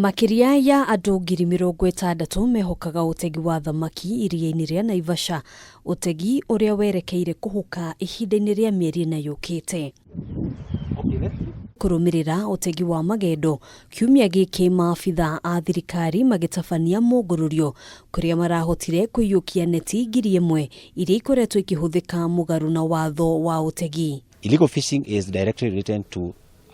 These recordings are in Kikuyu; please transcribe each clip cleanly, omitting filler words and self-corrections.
Makĩria ya andũ 60,000 mehokaga ũtegi wa thamaki iria-inĩ rĩa Naivasha, ũtegi ũrĩa werekeire kũhuka ihinda-inĩ rĩa mĩeri 4 yũkĩte. Kũrũmĩrĩra ũtegi wa magendo, kiumia gĩkĩ maabitha a thirikari magĩtabania mũngũrũrio kũrĩa marahotire kũiyũkia neti 1,000 iria ikoretwo ikĩhũthĩka mũgarũ na watho wa ũtegi. Illegal fishing is directly related to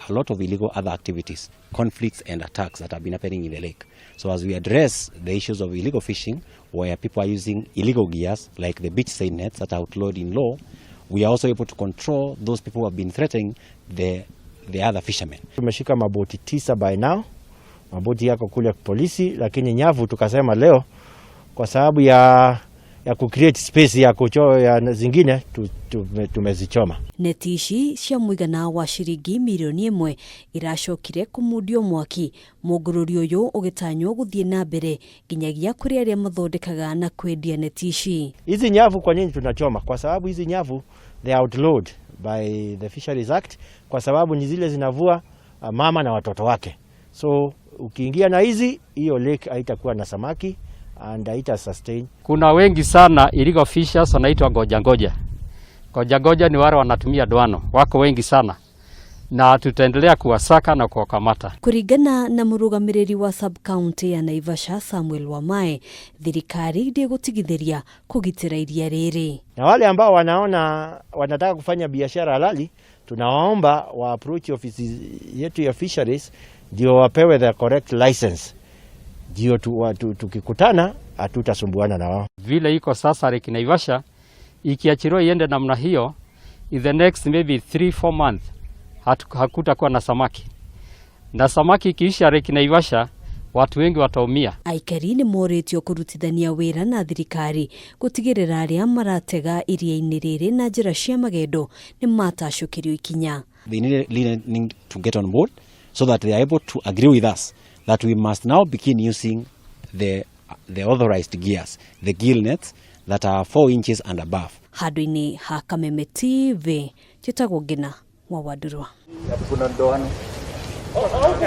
a lot of illegal other activities, conflicts and attacks that have been happening in the lake. So as we address the issues of illegal fishing, where people are using illegal gears like the beach seine nets that are outlawed in law, we are also able to control those people who have been threatening the other fishermen. Tumeshika maboti 9 by now, maboti yako kule polisi, lakini nyavu tukasema leo kwa sababu ya ku create space ya kucho ya zingine tumezichoma. Neti ici cia mũigana wa ciringi mirioni 1 iracokire kũmundio mwaki, mũngũrũrio ũyũ ũgĩtanywo gũthiĩ na mbere nginyagia kũrĩ arĩa mathondekaga na kwendia neti ici. Hizi nyavu kwa nini tunachoma? Kwa sababu hizi nyavu, they are outlawed by the Fisheries Act, kwa sababu ni zile zinavua mama na watoto wake. So ukiingia na hizi, hiyo lake haitakuwa na samaki and haita sustain. Kuna wengi sana illegal fishers wanaitwa ngoja ngoja. Ngoja ngoja ni wale wanatumia ndoano, wako wengi sana na tutaendelea kuwasaka na kuwakamata. Kũringana na mũrũgamĩrĩri wa sub county ya Naivasha Samuel Wamae, thirikari ndĩgũtigithĩria kũgitĩra iria rĩrĩ. Na wale ambao wanaona wanataka kufanya biashara halali, tunawaomba wa approach ofisi yetu ya fisheries ndio wapewe the correct license, ndio tukikutana hatutasumbuana na wao. Vile iko sasa Lake Naivasha ikiachiliwa iende namna hiyo, in the next maybe 3-4 months hakutakuwa na samaki, na samaki ikiisha Lake Naivasha watu wengi wataumia. Aikari nĩ morĩtio kũrutithania wĩra na thirikari gũtigĩrĩra arĩa maratega iria-inĩ rĩrĩ na njĩra cia magendo nĩ matacũkĩrio ikinya. They need to get on board so that they are able to agree with us that we must now begin using the authorized gears, the gill nets that are 4 inches and above. Handũ-inĩ ha Kameme TV, njĩtagwo Ngina wa Wandurwa.